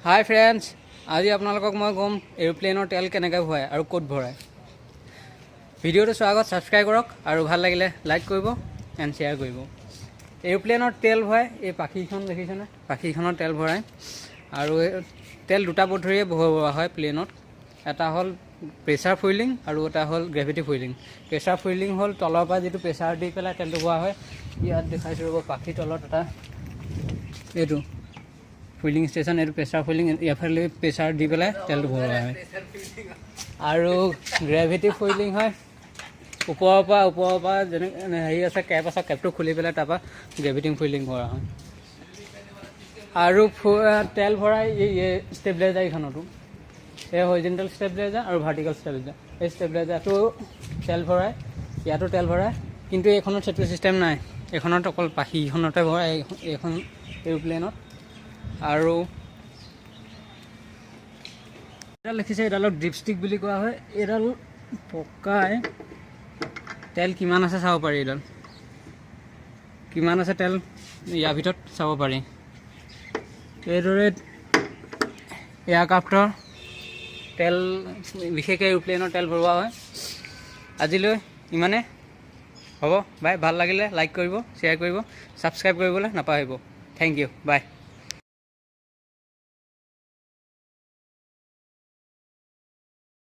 হাই friends, আজি আপোনালোকক মই ক'ম এৰোপ্লেনৰ তেল কেনেকৈ ভৰায় আৰু ক'ত ভৰায়। ভিডিঅ'টো চোৱাৰ আগত ছাবস্ক্ৰাইব কৰক আৰু ভাল লাগিলে লাইক কৰিব এণ্ড শ্বেয়াৰ কৰিব। এৰোপ্লেনৰ তেল ভৰাই এই পাখিখন দেখিছেনে? পাখিখনত তেল ভৰায়। আৰু এই তেল দুটা পদ্ধতিৰে ভৰোৱা হয় প্লেনত। এটা হ'ল প্ৰেছাৰ ফুইলিং আৰু এটা হ'ল গ্ৰেভিটি ফুইলিং। প্ৰেছাৰ ফুইলিং হ'ল তলৰ পৰা যিটো প্ৰেছাৰ দি পেলাই তেলটো ভৰোৱা হয়। ইয়াত দেখাইছোঁ, ৰ'ব, পাখিৰ তলত এটা এইটো ফুইলিং ষ্টেচন, এইটো প্ৰেছাৰ ফুইলিং। ইয়াৰফালে প্ৰেছাৰ দি পেলাই তেলটো ভৰোৱা হয়। আৰু গ্ৰেভিটি ফুইলিং হয় ওপৰৰ পৰা যেনে হেৰি আছে, কেপ আছে, কেপটো খুলি পেলাই তাৰপৰা গ্ৰেভিটি ফুইলিং কৰা হয়। আৰু তেল ভৰাই এই ষ্টেবিলাইজাৰ এইখনতো, এই হৰিজেণ্টেল ষ্টেবিলাইজাৰ আৰু ভাৰ্টিকেল ষ্টেবিলাইজাৰ, এই ষ্টেবিলাইজাৰটো তেল ভৰাই, ইয়াতো তেল ভৰাই। কিন্তু এইখনত সেইটো ছিষ্টেম নাই। এইখনত অকল পাখিখনতে ভৰাই, এইখন এৰোপ্লেনত। আৰু এডাল দেখিছে, এইডালক ডিপষ্টিক বুলি কোৱা হয়। এইডাল পকাই তেল কিমান আছে চাব পাৰি। এইডাল কিমান আছে তেল ইয়াৰ ভিতৰত চাব পাৰি। এইদৰে এয়াৰক্ৰাফ্টৰ তেল, বিশেষকৈ এৰোপ্লেনৰ তেল ভৰোৱা হয়। আজিলৈ ইমানে হ'ব, বাই। ভাল লাগিলে লাইক কৰিব, শ্বেয়াৰ কৰিব, ছাবস্ক্ৰাইব কৰিবলৈ নাপাহৰিব। Thank U, by.